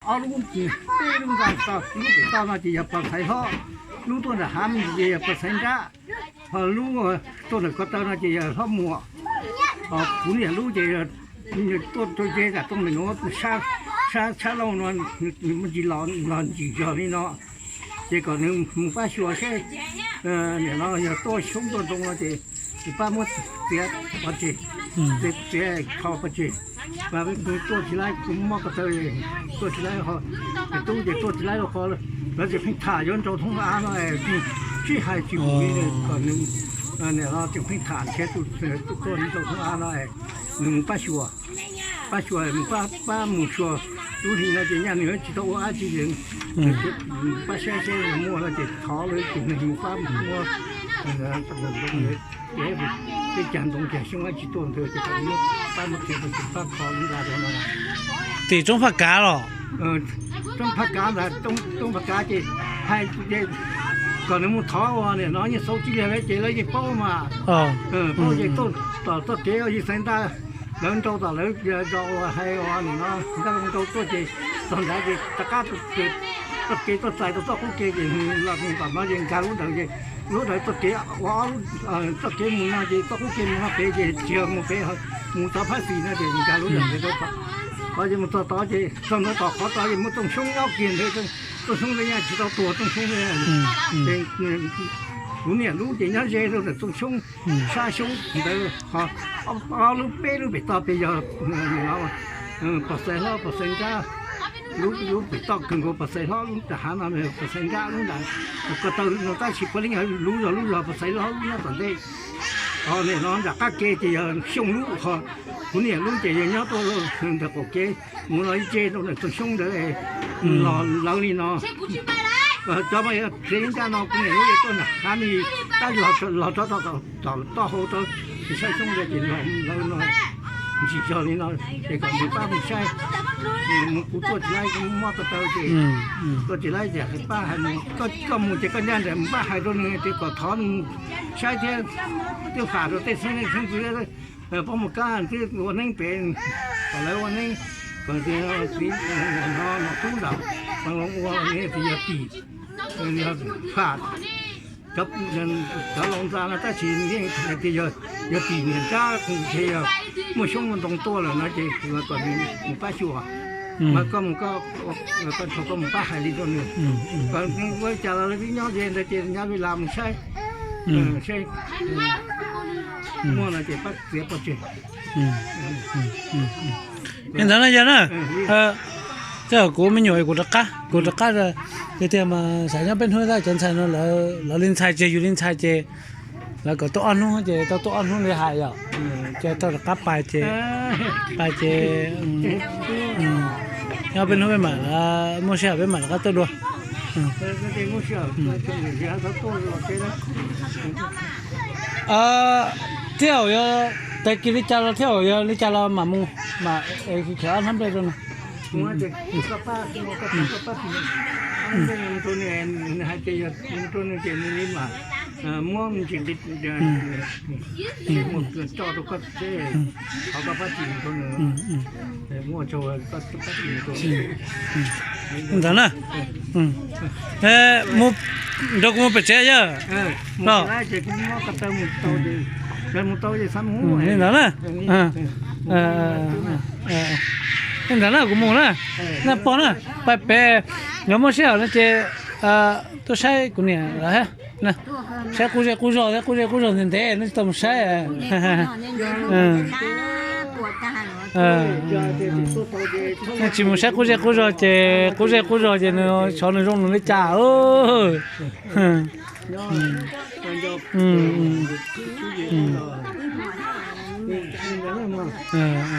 Ob lub, peb lub ntxa, lub pem toj no ces yog pog Xaiv Hlob, lub tuaj nram hav me ntsis ces yog pog Xaiv Nrab, ho lub tuaj ntawm ko taw no ces yog Hlob Muas. Ho kuv niam lub ces tuaj rau ze tam tooj ntawm nuav, sab, sab, sab laug no, nws muaj ntsis los, los ntsim zog li no. Ces kom nws mus pab xyuas seb, nim no yog tuaj xyoob tuaj ntoo no ces nws pab muab txiav pov tseg, txiav kho pov tseg. Mas kuv tuaj tsis laib, kuv mob ko taw, tuaj tsis laib ho, ces tub ces tuaj tsis laib rau qhov lawv tseem pheej tham yuav nrau thoob av no, sib hais tsis mus li, kom nws, nim no tseem pheej tham nrhiav tus tuaj nrau thoob av no, nws mus pab xyuas, pab xyuas, pab mus xyuas. Lub hli no ces nyaj nws tsis tau ua dab tsi li, pab saib seb muaj no ces thov lawv tus neeg mus pab mus muab, peb cag ntoo cag xyoob dab tsi tuaj ntawd ces pab muab txiav, pab kho lub ntxa rau no. Tim roob Phaj Kav los? Roob Phaj Kav ntag, roob Phaj Kav ces hais kom nws mus thov ua nim no yeej xauv tsis liag lawm ces lawv yeej paub mas. Paub ces tuaj tom txoj kev ua yij xaiv ntaj, lawv nrau tom lawv zos uas hais ua nim no Ntaj Loo nrau tuaj ces txog nrad ces rov qab txoj kev tuaj txais rau txoj qub ke ces los mus tom no ces nkag lub dawm ces lub dawm txoj kev ua ob lub, txoj kev mus no ces txoj qub ke mus no pem ces tsis yog mus pem, mus txog phab xis no ces nkag lub dawm pem rau tom. Qhov ces mus txog tod ces txog ntawd tom qhov tod ces muaj tsooj xyoob nyob kiag ntawd, tsooj xyoob ntawd nyaj tsis tau tuag tsooj xyoob ntawd. Ces kuv niam lub ces nyob ze rau ntawm tsooj xyoob, sab xyoob ntawd ho ob lub peb lub pem toj pem yog pog Xaiv Hlob pog Xaiv Nrab, lub, lub pem toj kawg nkaus pog Xaiv Hlob lub nram hav no, pog Xaiv Nrab lub nram ko taw no tab sis puav leej yog lub zog lub zog pog Xaiv Hlob lub nyob tom ntej. Ho nim no nram qab ke ces yog Xyooj lub, ho kuv niam lub ces yog nyob tuaj ntawm qaum kev mus los ib ce rau ntawm tsooj xyoob ntawd los lawv li no. Cov mas yog txiav ib nrab no kuv niam lub tuaj nram hav no tab los rov tom toj hauv rau saib xyoob ntawd ces lawv no ntsim zog li no ces kom nws pab mus saib. Mus kuv tuaj tsis laib, kuv mob ko taw ces tuaj tsis laib ces pab hais, koj mus ces koj ncaj nraim mus pab hais rau nws tias kom thov nws saib thiab, twb fam rau tej xeeb leej xeeb ntxwv, pab mus kab twb ua neeb pem, kom lawv ua neeb, kom txiv no nom tub nram ua txiv yog tim, yog fam cov laus ntxa no tab sis yeej hais tias yog tim niam nrab ces yog muaj xyoob muaj ntoo tuaj lawm no ces kom nws mus pab xyuas. Mas koj mus, koj, koj mus pab hais li rau nws, kom ua li cas los lawv twb nyob ze ntawd ces nyab Vij Las mus saib, saib muaj no ces pab txiav pov tseg. Li ntawd na yog na, tej zaum kuv me nyuam kuv rov qab, kuv rov qab tiag tiag mas xav nyob peb hnub tab cov ntxhais no lawv li ntxhais ces yus li ntxhais ces lawv kom tuaj ob hnub ces tau tuaj ob hnub li hais yom, ces tau rov qab pais ces, pais ces nyob peb hnub peb mam, muaj sij hawm peb mam rov qab tuaj dua. Thiab yog tag kis li cas los thiab yog li cas los mam mus, mam khiav ob hnab nplej rau no. Muab ntsis, thov koj pab tsis rau nws, muaj tsaug, pab tsis rau nws. Ntawd na, mus, nrog kuv mus pem tsev yog no. Li ntawd na, li ntawd na kuv mus na, na pog na, pab pem, yog muaj sij hawm no ces tuaj saib kuv niam lawv, saib qub zej qub zog thiab, qub zej qub zog ntev ntev no tsis tau mus saib. Nej tsis mus saib qub zej qub zog ces qub zej qub zog ces nws xyov nws zoo nws li cas.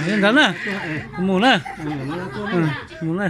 Li ntawd na, mus na, mus na.